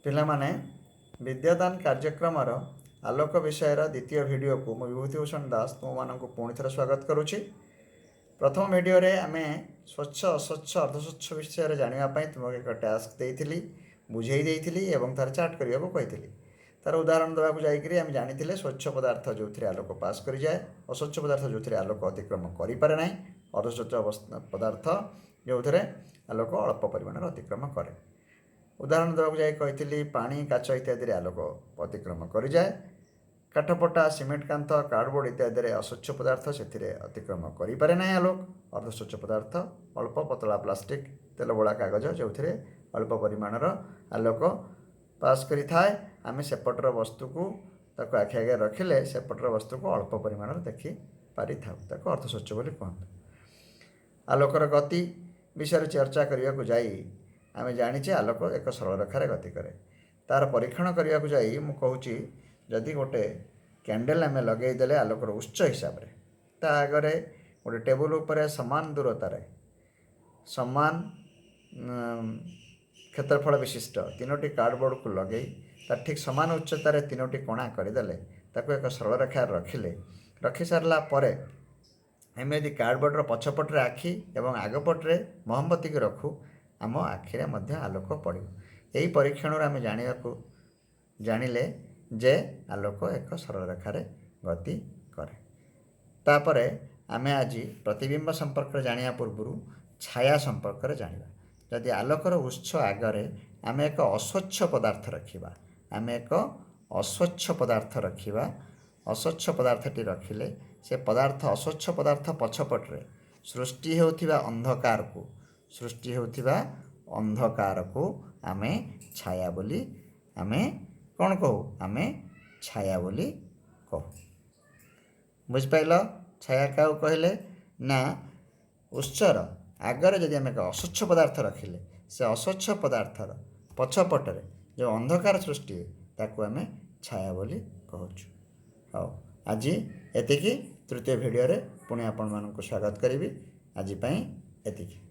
ପିଲାମାନେ, ବିଦ୍ୟାଦାନ କାର୍ଯ୍ୟକ୍ରମର ଆଲୋକ ବିଷୟର ଦ୍ୱିତୀୟ ଭିଡ଼ିଓକୁ ମୁଁ ବିଭୂତିଭୂଷଣ ଦାସ ତୁମମାନଙ୍କୁ ପୁଣି ଥରେ ସ୍ୱାଗତ କରୁଛି। ପ୍ରଥମ ଭିଡ଼ିଓରେ ଆମେ ସ୍ୱଚ୍ଛ, ଅସ୍ୱଚ୍ଛ, ଅର୍ଦ୍ଧସ୍ୱଚ୍ଛ ବିଷୟରେ ଜାଣିବା ପାଇଁ ତୁମକୁ ଏକ ଟାସ୍କ ଦେଇଥିଲି, ବୁଝେଇ ଦେଇଥିଲି ଏବଂ ତାର ଚାର୍ଟ କରିବାକୁ କହିଥିଲି। ତାର ଉଦାହରଣ ଦେବାକୁ ଯାଇକରି ଆମେ ଜାଣିଥିଲେ, ସ୍ୱଚ୍ଛ ପଦାର୍ଥ ଯେଉଁଥିରେ ଆଲୋକ ପାସ୍ କରିଯାଏ, ଅସ୍ୱଚ୍ଛ ପଦାର୍ଥ ଯେଉଁଥିରେ ଆଲୋକ ଅତିକ୍ରମ କରିପାରେ ନାହିଁ, ଅର୍ଦ୍ଧସ୍ୱଚ୍ଛ ପଦାର୍ଥ ଯେଉଁଥିରେ ଆଲୋକ ଅଳ୍ପ ପରିମାଣରେ ଅତିକ୍ରମ କରେ। ଉଦାହରଣ ଦେବାକୁ ଯାଇ କହିଥିଲି, ପାଣି, କାଚ ଇତ୍ୟାଦିରେ ଆଲୋକ ଅତିକ୍ରମ କରିଯାଏ। କାଠପଟା, ସିମେଣ୍ଟ କାନ୍ଥ, କାର୍ଡ଼ବୋର୍ଡ଼ ଇତ୍ୟାଦିରେ ଅସ୍ୱଚ୍ଛ ପଦାର୍ଥ, ସେଥିରେ ଅତିକ୍ରମ କରିପାରେ ନାହିଁ ଆଲୋକ। ଅର୍ଦ୍ଧସ୍ୱଚ୍ଛ ପଦାର୍ଥ ଅଳ୍ପ ପତଳା ପ୍ଲାଷ୍ଟିକ୍, ତେଲବୋଳା କାଗଜ, ଯେଉଁଥିରେ ଅଳ୍ପ ପରିମାଣର ଆଲୋକ ପାସ୍ କରିଥାଏ। ଆମେ ସେପଟର ବସ୍ତୁକୁ ତାକୁ ଆଖି ଆଗରେ ରଖିଲେ ସେପଟର ବସ୍ତୁକୁ ଅଳ୍ପ ପରିମାଣରେ ଦେଖିପାରିଥାଉ, ତାକୁ ଅର୍ଦ୍ଧସ୍ୱଚ୍ଛ ବୋଲି କୁହନ୍ତୁ। ଆଲୋକର ଗତି ବିଷୟରେ ଚର୍ଚ୍ଚା କରିବାକୁ ଯାଇ ଆମେ ଜାଣିଛେ, ଆଲୋକ ଏକ ସରଳ ରେଖାରେ ଗତି କରେ। ତା'ର ପରୀକ୍ଷଣ କରିବାକୁ ଯାଇ ମୁଁ କହୁଛି, ଯଦି ଗୋଟେ କ୍ୟାଣ୍ଡେଲ୍ ଆମେ ଲଗେଇଦେଲେ ଆଲୋକର ଉତ୍ସ ହିସାବରେ, ତା ଆଗରେ ଗୋଟେ ଟେବୁଲ୍ ଉପରେ ସମାନ ଦୂରତାରେ ସମାନ କ୍ଷେତ୍ରଫଳ ବିଶିଷ୍ଟ ତିନୋଟି କାର୍ଡ଼ବୋର୍ଡ଼କୁ ଲଗେଇ ତାର ଠିକ୍ ସମାନ ଉଚ୍ଚତାରେ ତିନୋଟି କଣା କରିଦେଲେ, ତାକୁ ଏକ ସରଳ ରେଖାରେ ରଖିଲେ, ରଖିସାରିଲା ପରେ ଆମେ ଯଦି କାର୍ଡ଼ବୋର୍ଡ଼ର ପଛପଟରେ ଆଖି ଏବଂ ଆଗପଟରେ ମହମବତୀକୁ ରଖୁ, ଆମ ଆଖିରେ ମଧ୍ୟ ଆଲୋକ ପଡ଼ିବ। ଏହି ପରୀକ୍ଷଣରୁ ଆମେ ଜାଣିଲେ ଯେ ଆଲୋକ ଏକ ସରଳ ରେଖାରେ ଗତି କରେ। ତାପରେ ଆମେ ଆଜି ପ୍ରତିବିମ୍ବ ସମ୍ପର୍କରେ ଜାଣିବା ପୂର୍ବରୁ ଛାୟା ସମ୍ପର୍କରେ ଜାଣିବା। ଯଦି ଆଲୋକର ଉତ୍ସ ଆଗରେ ଆମେ ଏକ ଅସ୍ୱଚ୍ଛ ପଦାର୍ଥ ରଖିବା, ଆମେ ଏକ ଅସ୍ୱଚ୍ଛ ପଦାର୍ଥ ରଖିବା, ଅସ୍ୱଚ୍ଛ ପଦାର୍ଥଟି ରଖିଲେ ସେ ପଦାର୍ଥ, ଅସ୍ୱଚ୍ଛ ପଦାର୍ଥ ପଛପଟରେ ସୃଷ୍ଟି ହେଉଥିବା ଅନ୍ଧକାରକୁ ଆମେ ଛାୟା ବୋଲି ଆମେ କ'ଣ କହୁ? ଆମେ ଛାୟା ବୋଲି କହୁ। ବୁଝିପାରିଲ? ଛାୟା କାହାକୁ କହିଲେ ନା, ଉତ୍ସର ଆଗରେ ଯଦି ଆମେ ଏକ ଅସ୍ୱଚ୍ଛ ପଦାର୍ଥ ରଖିଲେ, ସେ ଅସ୍ୱଚ୍ଛ ପଦାର୍ଥର ପଛପଟରେ ଯେଉଁ ଅନ୍ଧକାର ସୃଷ୍ଟି ହୁଏ, ତାକୁ ଆମେ ଛାୟା ବୋଲି କହୁଛୁ। ହଉ, ଆଜି ଏତିକି। ତୃତୀୟ ଭିଡ଼ିଓରେ ପୁଣି ଆପଣମାନଙ୍କୁ ସ୍ୱାଗତ କରିବି। ଆଜି ପାଇଁ ଏତିକି।